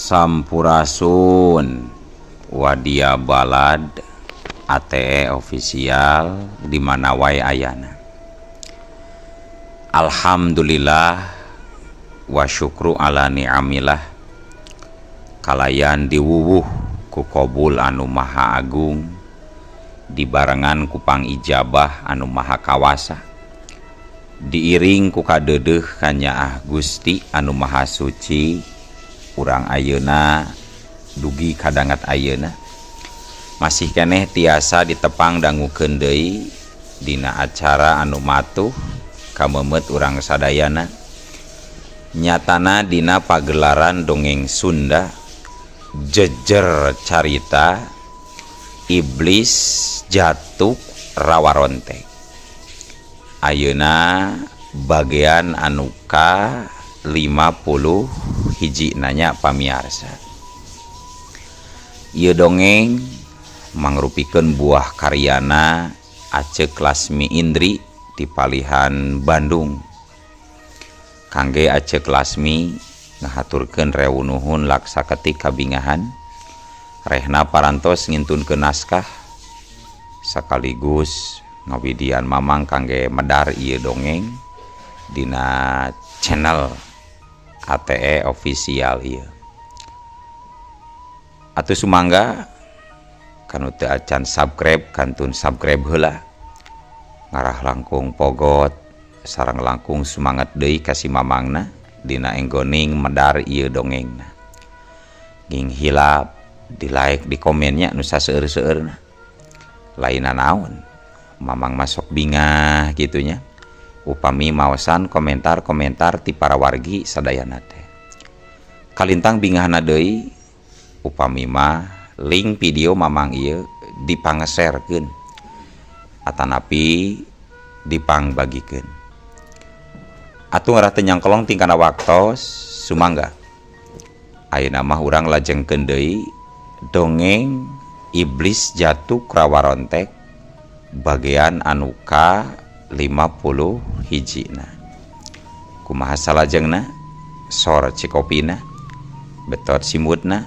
Sampurasun Wadia Balad ATE official di mana wae ayana. Alhamdulillah wa syukru ala ni'amillah kalayan diwuwuh ku qabul anu maha agung dibarengan ku pangijabah anu maha kawasa diiring ku kadeudeuh kanyaah Gusti anu maha suci urang ayeuna dugi kadangat ayeuna masih keneh tiasa ditepang dangukeun deui dina acara anu matuh kameumeut urang sadayana nyatana dina pagelaran dongeng Sunda jejer carita iblis jatuh rawarontek ayeuna bagian anu ka 50 hiji nanya pamiarsa. Ieu dongeng mangrupikeun buah karyana Acek Lasmi Indri di Palihan Bandung. Kangge Acek Lasmi ngahaturkeun rewu nuhun laksa ketik kabingahan rehna parantos ngintunkeun naskah sekaligus ngawidian mamang kangge medar ieu dongeng dina channel ATE official ieu. Atuh sumangga kanu teu acan subscribe kantun subscribe heula ngarah langkung pogot sareng langkung semangat deui ka si mamangna dina enggoning medar ieu dongengna. Ging hilap di like di komennya nu saseueur-seueurna. Lainna naon mamang masuk bingah gitunya. Upami maosan komentar-komentar ti para wargi sadayana teh. Kalintang bingahna deui upami mah link video mamang ieu dipangeserkeun atanapi dipangbagikeun. Atuh ngarah teu nyangkolong tingkana waktos sumangga. Ayeuna mah urang lajengkeun deui dongeng iblis jatuh rawarontek bagian anu ka 50 hijina. Kumaha salajengna sor cikopina betot simutna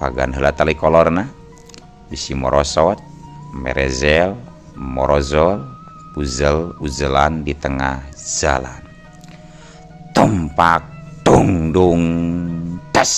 pagan heula tali kolorna bisi morosot merezel morozol uzel uzelan di tengah jalan tumpak tungdung tes.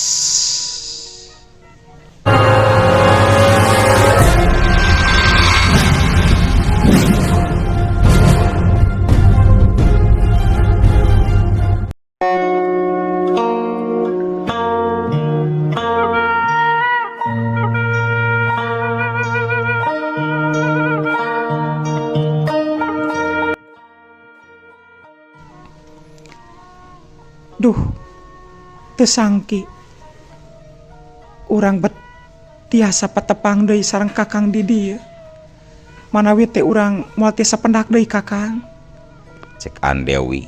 Duh, tesangki urang bet tiasa patepang deui sareng kakang di dieu. Manawi teh urang moal tiasa pendak deui kakang. Cek Andewi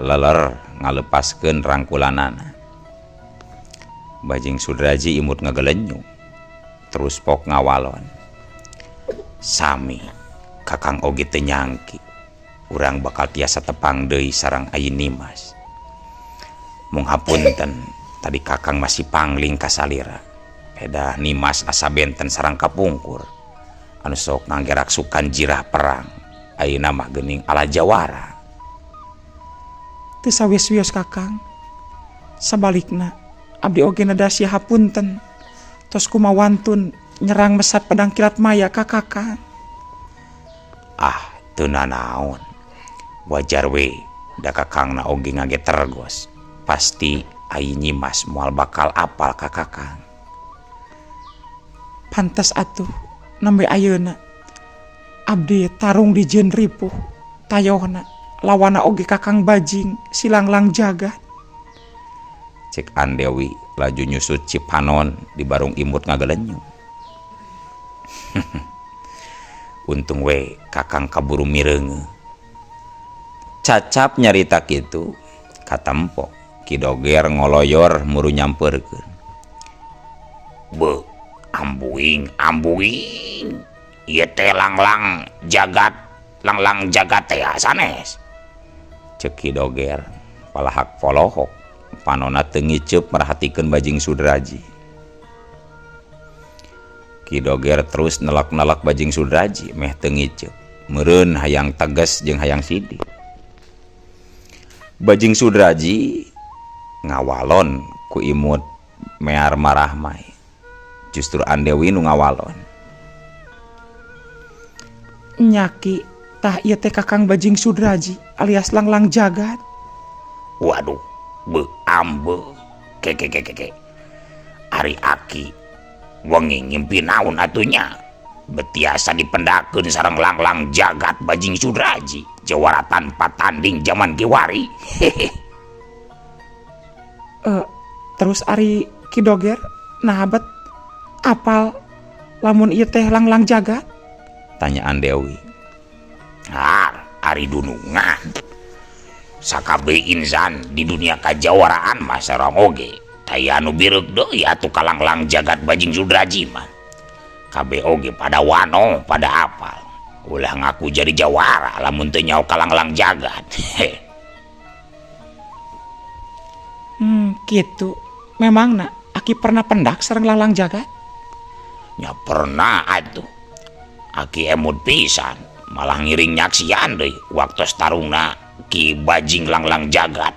leler ngalepaskeun rangkulanana. Bajing Sudraji imut ngagelenyu terus pok ngawalon. Sami kakang oge teu nyangki urang bakal tiasa tepang deui sareng Ayi Nimas. Mung hapunten tadi kakang masih pangling kasalira. Pedah Nimas asa benten sareng kapungkur anu sok nganggerak sukan jirah perang. Ayeuna mah geuning ala jawara. Teu sawios-wios kakang. Sabalikna abdi oge nedasi hapunten. Tos kumawantun nyerang mesat pedang kilat maya ka kakang. Ah, teu nanaon. Wajar we da kakangna oge ngagetergos. Pasti Ayi Nyimas moal bakal apal ka kakang. Pantes atuh nembe ayeuna abdi tarung di jeung ripuh tayohna lawana oge kakang bajing silanglang jagat. Cek Andewi laju nyusut cipanon di barung imut ngagelenyu. Untung we kakang kaburu mireunge. Cacap nyarita kitu katempo Ki Doger ngoloyor muru nyampeurkeun. Beuh, ambuing ambuing ieu teh langlang jagat langlang jagat teh sanes. Cek Ki Doger palahak polohok Panona teu ngiceup merhatikeun Bajing Sudraji. Ki Doger terus nelak-nelak Bajing Sudraji meh teu ngiceup. Meureun hayang tegas jeung hayang sidik. Bajing Sudraji ngawalon ku imut mear marahmai. Justru Andewi nu ngawalon. Nya Ki, tah ieu teh Kakang Bajing Sudraji alias Langlang Jagat. Waduh, beuh ambe. Ke ke ke ke ke. Ari aki wengi ngimpi naon atuh nya? Betiasa dipendakeun sareng Langlang Jagat Bajing Sudraji, jawara tanpa tanding zaman kiwari. Hehe. Terus ari Ki Doger naha bet apal lamun ieu teh Langlang Jagat? Tanya Andewi. Har, ari dunungan. Sakabeh insan di dunia kajawaraan mah sareng oge taya anu bireuk deui atuh ka Langlang Jagat Bajing Sudraji mah. Kabeh oge pada wano, pada apal. Ulah ngaku jadi jawara lamun teu nyaho ka Langlang Jagat. Hehe. Kitu. Memangna aki pernah pendak sareng Langlang Jagat? Nya pernah atuh. Aki emut pisan, malah ngiring nyaksian deui waktos tarungna Ki Bajing Langlang Jagat.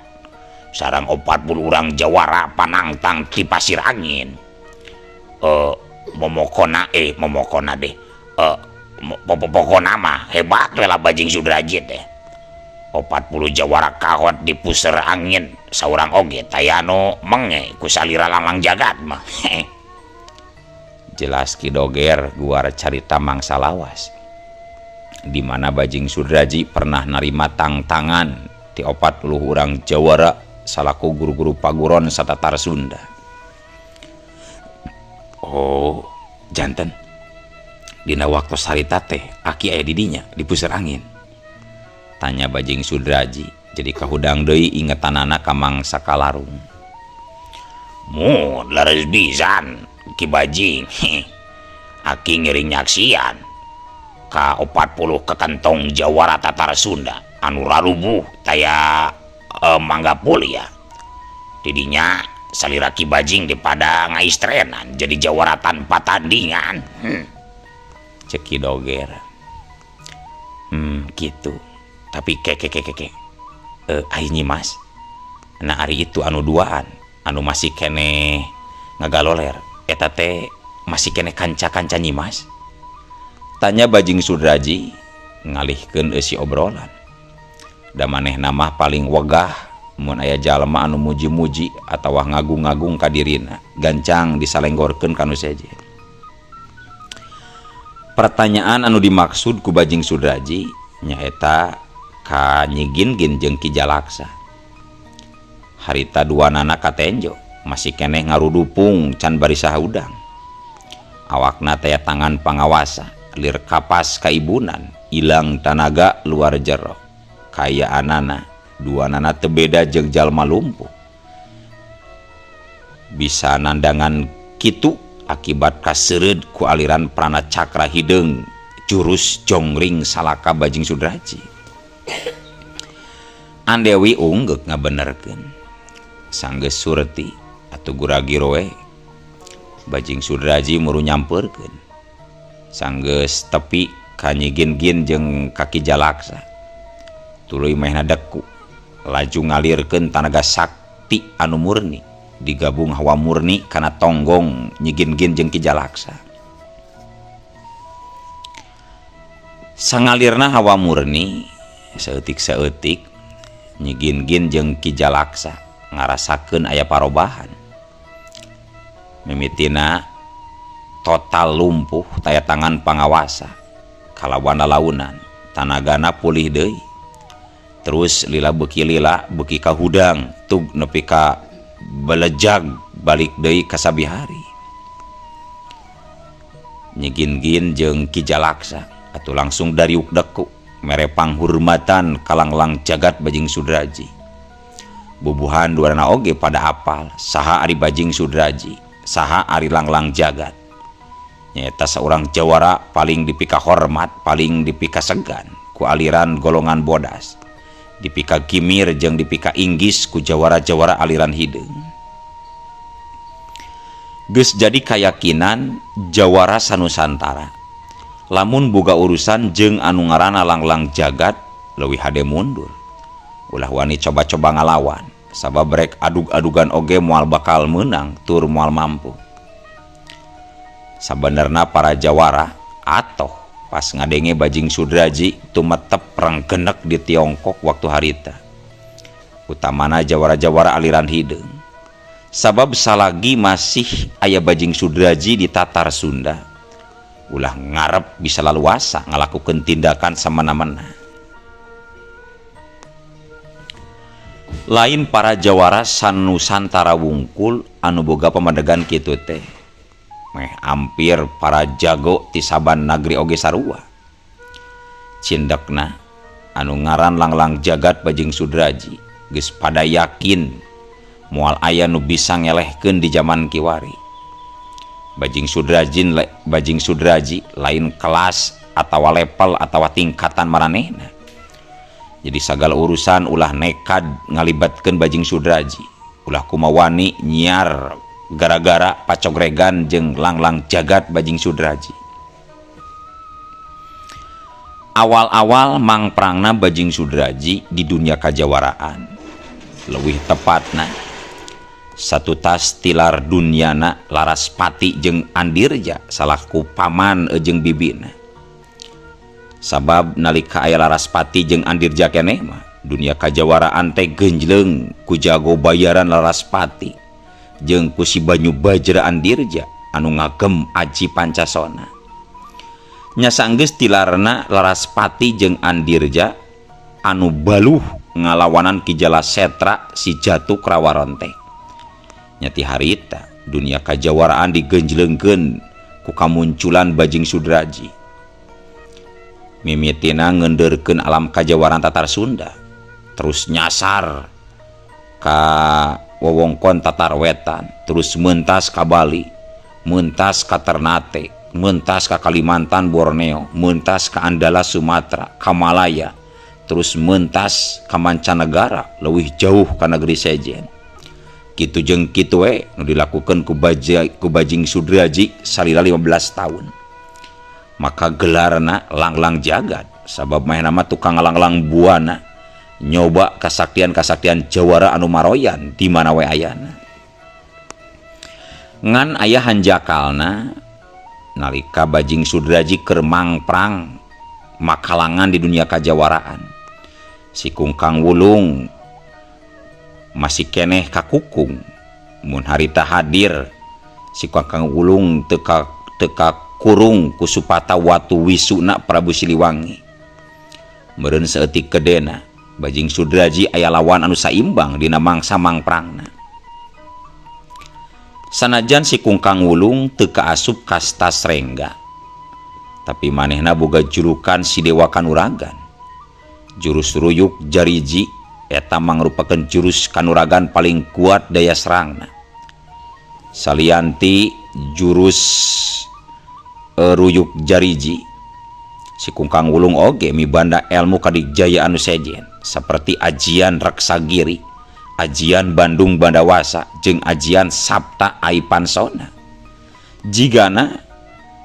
Sareng 40 urang jawara panangtang ti pasir angin. Momokona momokona deh. Pokona mah hebat we lah Bajing Sudraji teh. 40 jawara kahot di puser angin saurang oge taya anu menge ku salira Langlang Jagat mah. Jelas Ki Doger guar carita mangsa lawas. Di mana Bajing Sudraji pernah narima tangtangan ti 40 urang jawara salaku guru-guru paguron satatar Sunda. Oh, janten. Dina waktu harita teh aki aya di dinya di puseur angin. Tanya Bajing Sudraji, jadi kahudang deui ingetanana ka mangsa kalarung. Mun leres pisan Ki Bajing. Aki ngiring nyaksian ka 40 kekentong jawara tatar Sunda anu rarubuh taya mangga pulih ya. Didinya salira Ki Bajing dipada ngaistrenan jadi jawara tanpa tandingan. Cek Ki Doger. Gitu. Tapi ke ke ke ke ke. Ai Nyi Mas. Nah ari itu anu duaan anu masih keneh ngagaloler eta teh masih keneh kanca-kanca Nyi Mas. Tanya Bajing Sudraji ngalihkeun eusi obrolan. Da manehna mah paling wegah mun aya jalma anu muji-muji atawa ngagung-ngagung ka dirina, gancang disalenggorkeun ka nu sejen. Pertanyaan anu dimaksud ku Bajing Sudraji nyaeta ka Nyi Gin-gin jeung Ki Jalaksa. Harita duanana katenjo masih keneh ngarudupung can bari sahaudang. Awakna taya tangan pangawasa, lir kapas kaibunan, ilang tanaga luar jero. Kayaanana duanana teu beda jeung jalma lumpuh. Bisa nandangan kitu akibat kaseureud ku aliran prana cakra hideung jurus jongring salaka Bajing Sudraji. Andewi unggek ngabenerkeun. Sanggeus surti atuh guragiro we. Bajing Sudraji muru nyampeurkeun. Sanggeus tepi ka Nyi Gin-gin jeung ka Ki Jalaksa. Tuluy mehna deku laju ngalirkeun tanaga sakti anu murni digabung hawa murni kana tonggong Nyi Gin-gin jeung Ki Jalaksa. Sangalirna hawa murni saeutik-saeutik Nyi Gin-gin jeung Ki Jalaksa ngarasakeun aya parobahan. Mimitina total lumpuh taya tangan pangawasa kalawan lalaunan tanagana pulih deui. Terus lila beuki lila beuki kahudang tug nepi ka belejag balik deui ka sabihari. Nyi Gin-gin jeung Ki Jalaksa atuh langsung dariuk deku mere panghurmatan ka Langlang Jagat Bajing Sudraji. Bubuhan duanana oge pada apal saha ari Bajing Sudraji, saha ari Langlang Jagat. Nyaeta saurang jawara paling dipika hormat, paling dipika segan ku aliran golongan bodas. Dipika gimir jeung dipika inggis ku jawara-jawara aliran hideung. Geus jadi kayakinan jawara sanusantara. Lamun boga urusan jeung anu ngaranna Langlang Jagat leuwih hade mundur. Ulah wani coba-coba ngalawan, sabab rek adug-adugan oge moal bakal meunang tur moal mampu. Sabenerna para jawara atoh pas ngadenge Bajing Sudraji tumetep renggenek di Tiongkok waktu harita. Utamana jawara-jawara aliran hideung. Sabab salagi masih aya Bajing Sudraji di Tatar Sunda, ulah ngarep bisa laluasa ngalakukeun tindakan samana-mana. Lain para jawara sanusantara wungkul anu boga pamadegan kitu teh. Meh hampir para jago ti saban nagri oge sarua. Cindekna anu ngaran Langlang Jagat Bajing Sudraji geus pada yakin moal aya nu bisa ngelehkeun di zaman kiwari. Bajing Sudraji lain kelas atawa level atawa tingkatan maranehna. Jadi sagala urusan ulah nekad ngalibatkeun Bajing Sudraji, ulah kumawani nyiar gara-gara pacogregan jeung Langlang Jagat Bajing Sudraji. Awal-awal mangprangna Bajing Sudraji di dunia kajawaraan, leuwih tepatna satu tas tilar dunyana Laraspati jeung Andirja salaku paman jeung bibina. Sabab nalika aya Laraspati jeung Andirja keneh mah dunia kajawaraan teh genjleung ku jago bayaran Laraspati jeung ku si Banyu Bajra Andirja anu ngagem aji Pancasona. Nya sanggeus tilarna Laraspati jeung Andirja anu baluh ngalawanan Ki Jala Setra si Jatu Krawaronte. Nyati harita dunia kajawaraan digenjleungkeun ku kamunculan Bajing Sudraji. Mimitina ngendeurkeun alam kajawaran Tatar Sunda, terus nyasar ka wewengkon Tatar Wetan, terus mentas ka Bali, mentas ka Ternate, mentas ka Kalimantan Borneo, mentas ka Andalas Sumatera, ka Malaya, terus mentas ka mancanegara leuwih jauh ka negeri sejen. Kitu jeung kitu we nu dilakukeun ku Bajing Sudraji salila 15 tahun. Maka gelarna Langlang Jagat, sabab manehna mah tukang ngalanglang buana, nyoba kasaktian-kasaktian jawara anu maroyan di mana we ayana. Ngan aya hanjakalna nalika Bajing Sudraji keur mangprang makalangan di dunia kajawaraan. Si Kungkang Wulung masih keneh kakukung, mun harita hadir si Kungkang Wulung teka kurung ku supata watu wisuna Prabu Siliwangi. Meureun saeutik kedena Bajing Sudraji aya lawan anu saimbang dina mangsa mangprangna. Sanajan si Kungkang Wulung teu kaasup kasta Srengga, tapi manehna boga julukan si Dewa Kanuragan. Jurus ruyuk jariji eta mangrupakeun jurus kanuragan paling kuat daya serangna. Salianti jurus ruyuk jariji, si Kungkang Wulung oge mibanda ilmu kadijaya anu sejen seperti ajian Reksagiri, ajian Bandung Bandawasa, jeung ajian Sabta Aipansona. Jigana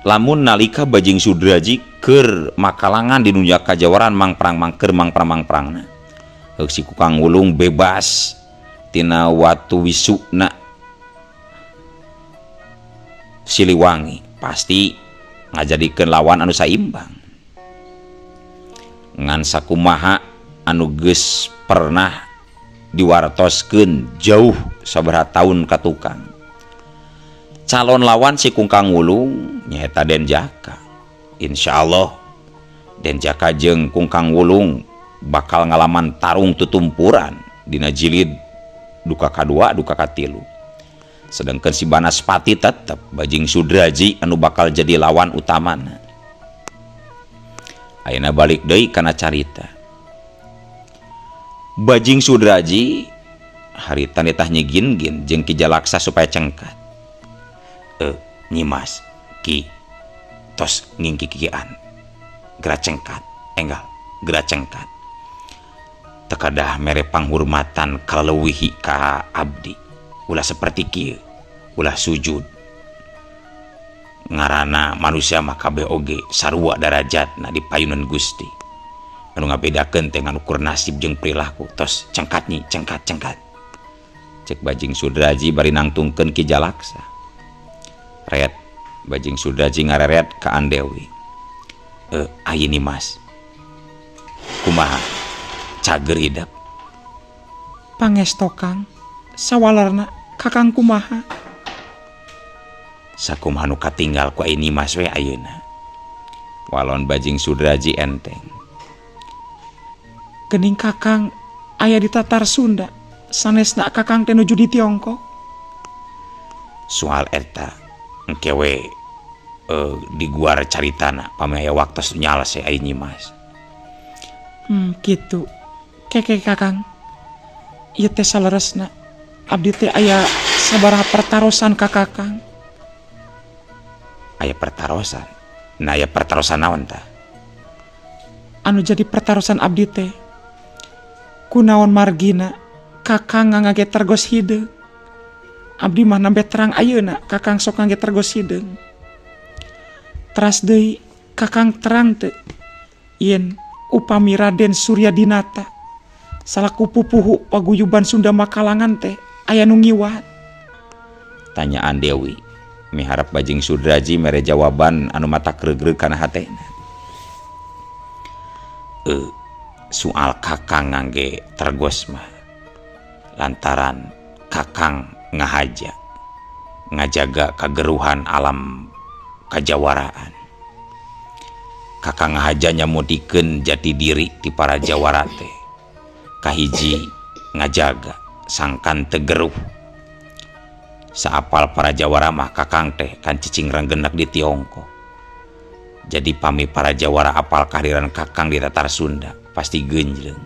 lamun nalika Bajing Sudraji keur makalangan di dunia kajawaran mangprang mangker mangprang mangprangna, heuk si Kungkang Wulung bebas tina watu wisuna Siliwangi, pasti ngajadikeun lawan anu saimbang. Ngan sakumaha anu geus pernah diwartoskeun jauh sabaraha taun ka tukang, calon lawan si Kungkang Wulung nyaeta Den Jaka. Insyaallah Den Jaka jeung Kungkang Wulung bakal ngalaman tarung tutumpuran dina jilid duka kadua duka katilu. Sedangkan si Banaspati tetep Bajing Sudraji anu bakal jadi lawan utamana. Ayeuna balik deui kana carita Bajing Sudraji harita nitah Nyi Gin-gin jeung Ki Jalaksa supaya cengkat. Nyimas Ki tos ngingkikian geura cengkat, enggal geura cengkat. Teu kedah mere panghurmatan kaleuwihi ka abdi. Ulah seperti kieu, ulah sujud. Ngarana manusia mah kabeh oge sarua darajatna di payunan Gusti. Anu ngabedakeun teh ngan ukur nasib jeung perilaku. Tos cengkat nyi, cengkat cengkat. Cek Bajing Sudraji bari nangtungkeun Ki Jalaksa. Ret Bajing Sudraji ngareret ka Andewi. Ayi Mas. Kumaha? Cager hidep. Pangesto Kang, sawalerna Kakang kumaha? Sakumaha nu katinggal ku ayi Nimas we ayeuna. Walon Bajing Sudraji enteng. Gening Kakang aya di Tatar Sunda, sanesna Kakang teh nuju di Tiongkok. Soal eta engke we diguar caritana pami aya waktos nyalse ayi Nyimas. Kitu. Keke Kakang. Ieu teh saleresna abdi teh aya sabaraha pertarosan ka Kakang. Aya pertarosan. Nah, aya pertarosan naon tah? Anu jadi pertarosan abdi teh kunaon margina Kakang ngangge tergos hideung. Abdi mah nembe terang ayeuna Kakang sok ngangge tergos hideung. Teras deui Kakang terang teu yen upami Raden Surya Dinata salaku pupuhu paguyuban Sunda Makalangan teh aya nu ngiwat. Tanyaan Dewi miharap Bajing Sudraji mere jawaban anu mata gregreg kana hatena. Soal Kakang ngangge tergos mah lantaran Kakang ngahaja ngajaga kageruhan alam kajawaraan. Kakang ngahaja nyamutikeun jati diri ti para jawara teh. Kahiji ngajaga sangkan teu geruh. Saapal para jawara mah Kakang teh kan cicing renggenek di Tiongkok. Jadi pami para jawara apal kehadiran Kakang di Tatar Sunda pasti genjleng.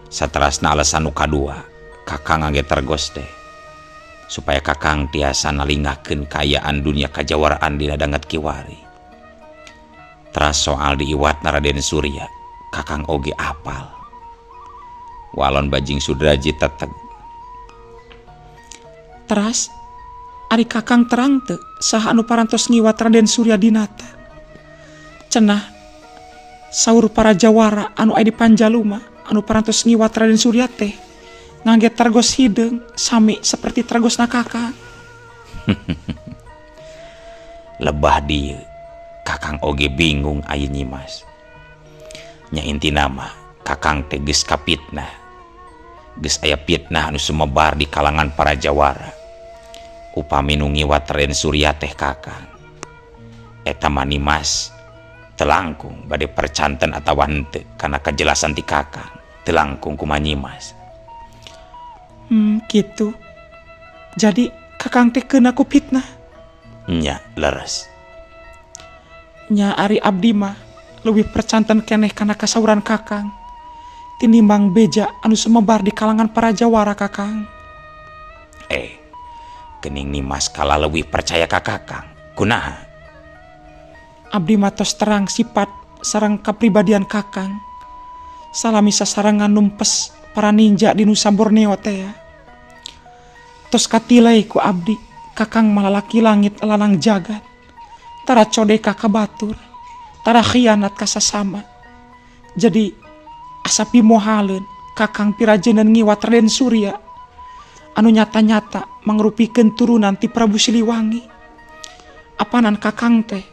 Saterasna alasan nu kadua, Kakang ngangge tergos teh supaya Kakang tiasa nalingakeun kaayaan dunia kajawaraan dina danget kiwari. Teras soal diiwatna Raden Surya, Kakang oge apal. Walon Bajing Sudraji teteg. Teras ari Kakang terang teu saha anu parantos ngiwat Raden Surya Dinata. Cenah saur para jawara anu aya di Panjaluma anu parantos ngiwat Raden Surya teh ngangge tergos hideung sami seperti tergosna Kakang. Lebah dieu Kakang oge bingung ayi Nyimas. Nya intina mah Kakang teh geus kapitnah. Geus aya fitnah anu sumebar di kalangan para jawara. Upami nu ngiwat Raden Surya teh Kakang. Eta mah Nimas teu langkung bade percanten atawa henteu kana kajelasan ti Kakang. Teu langkung kumaha Nyimas. Kitu. Jadi Kakang teh keuna ku fitnah. Nya leres. Nya ari abdi mah leuwih percanten keneh kana kasauran Kakang tinimbang beja anu sumebar di kalangan para jawara Kakang. Kening Nimas kala leuwih percaya ka Kakang. Kunaha? Abdi mah tos terang sifat sareng kapribadian Kakang. Salami sasarengan numpes para ninja di Nusa Borneo teh ya. Tos katilai ku abdi Kakang malalaki langit lanang jagat. Tara codeka ka batur, tara khianat ka sasama. Jadi asa pimohaleun Kakang pirajeunkeun ngiwat Raden Surya anu nyata-nyata mangrupikeun turunan ti Prabu Siliwangi. Apanan Kakang teh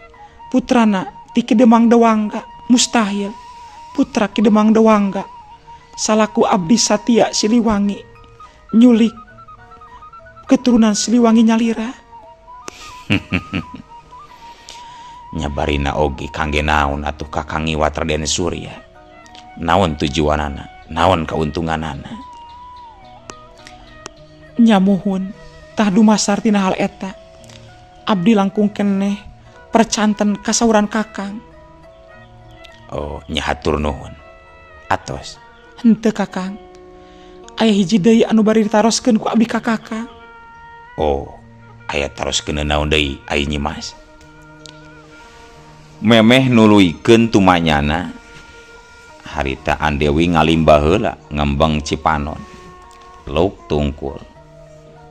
putrana ti Ki Demang Dewangga, mustahil putra Ki Demang Dewangga salaku abdi satia Siliwangi nyulik keturunan Siliwangi nyalira. Nyabarina oge kangge naon atuh Kakang ngiwat Raden Surya? Naon tujuanana? Naon kauntunganana? Nya muhun tah dumasar tina hal eta. Abdi langkung keneh percanten kasauran Kakang. Oh, nya hatur nuhun. Atos. Henteu Kakang. Aya hiji deui anu bari ditaroskeun ku abdi ka Kakang. Oh, aya taroskeun naon deui ayi Nyimas? Memeh nuluykeun tumanyana Harita Andewi ngalimba heula ngembeng Cipanon. Luk tungkul.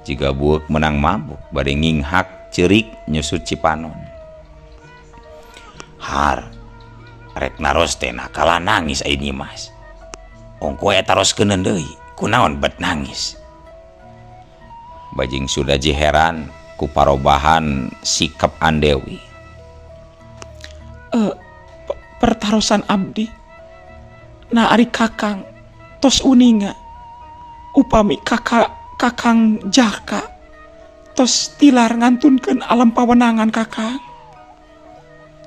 Jiga bueuk menang mabuk bade nginghak ceurik nyusut Cipanon. Har rek naros teh nakala nangis ai Nyimas. Ongko eta taroskeun deui, kunaon bet nangis. Bajing Sudraji heran ku parobahan sikap Andewi. Pertarosan abdi. Nah ari Kakang tos uninga upami kakang Jaka tos tilar ngantunkeun alam pawenangan Kakang.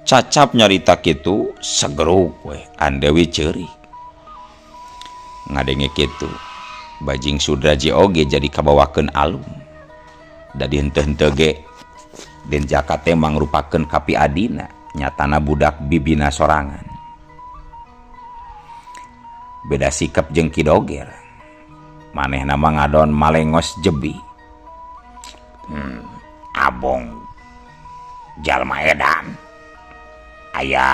Cacap nyarita kitu segeruk we Andewi ceurik. Ngadenge kitu Bajing Sudraji oge jadi kabawakeun alum. Dadi henteu-henteu ge Den Jaka teh mangrupakeun kapi adina nyatana budak bibina sorangan. Beda sikap jeung Ki Doger. Manehna mah ngadon malengos jebi. Abong jalma edan. Aya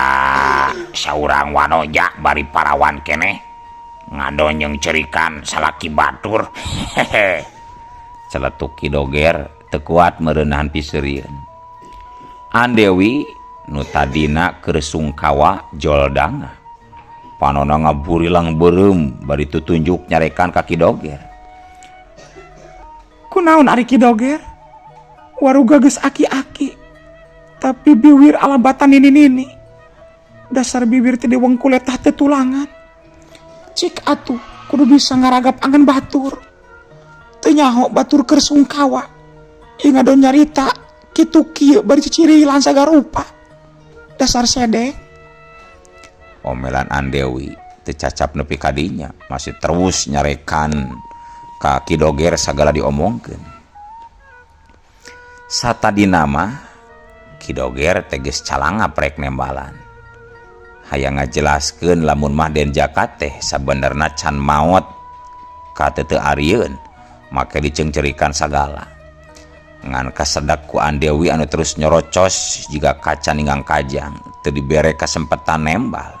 saurang wanoja bari parawan keneh ngadon jeung cerikan salaki batur. Hehe. Celetuk Ki Doger teu kuat meureun piseurieun. Andewi nu tadina keur sungkawa joldanga. Panona ngaburilang beureum bari tutunjuk nyarekan ka Ki Doger. Kunaon ari Ki Doger? Waruga geus aki-aki. Tapi biwir alabatan nini-nini. Dasar bibir teh diwengkul letah teu tulangan. Cik atuh kudu bisa ngaragap angan batur. Teu nyaho batur keur sungkawa. Ieu ngadon nyarita kitu kieu bari cicirilan sagarupa. Dasar sedek. Omelan Andewi teu cacap nepi ka dinya, masih terus nyarekan ka Ki Doger sagala diomongkeun. Satadina mah Ki Doger teh geus calangap rek nembalan. Hayang ngajelaskeun lamun mah Den Jaka teh sabenerna can maot ka teu arieun, make diceungceurikan sagala. Ngan kasedak ku Andewi anu terus nyorocos jiga kaca ninggang kajang, teu dibere kasempetan nembal.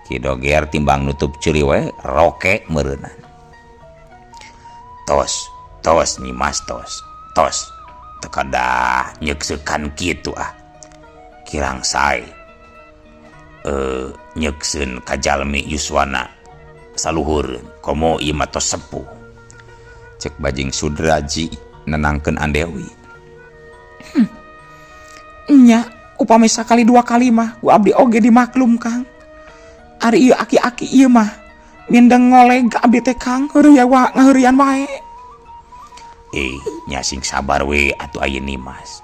Ki Doger timbang nutup ceuri we roke meureunan. Tos, tos Nyimas tos, tos. Teu kadah nyekseukan kitu ah. Kirang sae. Nyekseun ka jalmi yuswana saluhureun komo ieu mah tos sepuh. Cek Bajing Sudraji nenangkeun Andewi. Nya, upami sakali dua kali mah ku abdi oge dimaklum Kang. Ari ieu aki-aki ieu mah mindeng ngoleg ka abdi teh Kang, heureuy wa ngaheureuyan wae. Nya sing sabar we atuh ayeuna Mas.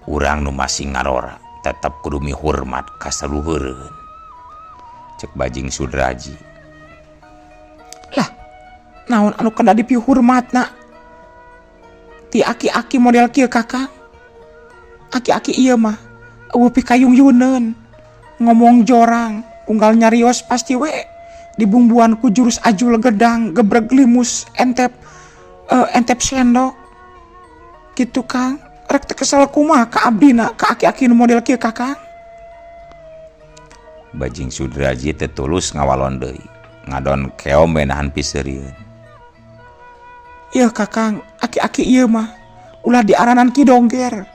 Urang nu masih ngarora tetep kudu mihormat ka saluhureun. Cek Bajing Sudraji. Lah, naon anu kedah dipihormatna? Ti aki-aki model kieu Kakang. Aki-aki ieu mah eueuh pikayung-yuneun, ngomong jorang, unggal nyarios pasti we dibumbuan ku jurus ajul gedang, gebreg limus, entep sendok. Gitu Kang, rek teu kesel kumaha ka abdina ka aki-aki nu model kieu Kakang. Bajing Sudraji teu tulus ngawalon deui, ngadon keom we nahan piseurieun. Ieu Kakang, aki-aki ieu mah ulah diaranan Ki Doger,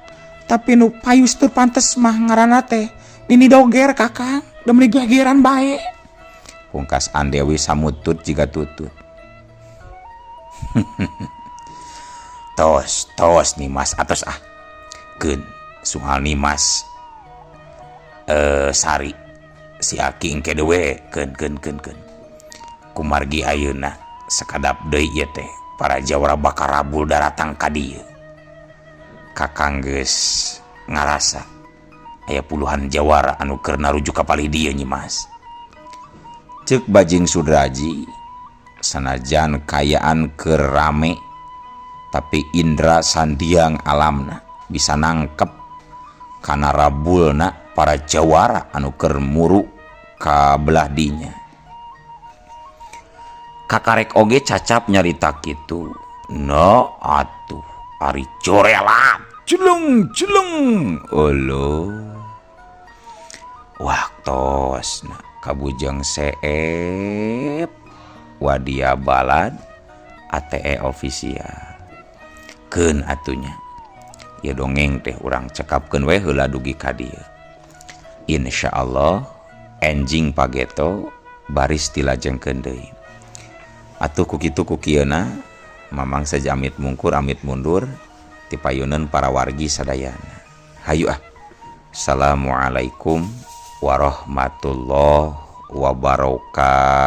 tapi nu payus tur pantes mah ngaranna teh Nini Doger Kakang, demi gegeran bae. Pungkas Andewi samutut jiga tutut. Tos, tos Nimas atos ah. Keun soal Nimas Sari si aki engke deui we keun keun keun keun. Kumargi ayeuna sakadap deui ieu teh para jawara bakal rabul daratang ka dieu. Kakang geus ngarasa aya puluhan jawara anu keur narujuk ka palih dieu Nyimas. Ceuk Bajing Sudraji sanajan kayaan keur rame tapi indra sandiang alamna bisa nangkep kana rabulna para jawara anu keur muru ka belah dinya. Kakarek oge cacap nyarita kitu. No atuh ari corelat jeleng jeleng. Olo waktosna Ka Bujeng Seep Wadia Balad ATE official. Keun atunya. Ya dongeng teh urang cekapkeun we heula dugi ka dieu. Insyaallah enjing pageto baris dilajengkeun deui. Atuh ku kitu ku kieuna Mamang saja amit mungkur amit mundur tipayuneun para wargi sadayana. Hayu ah. Assalamualaikum warahmatullahi wabarakatuh.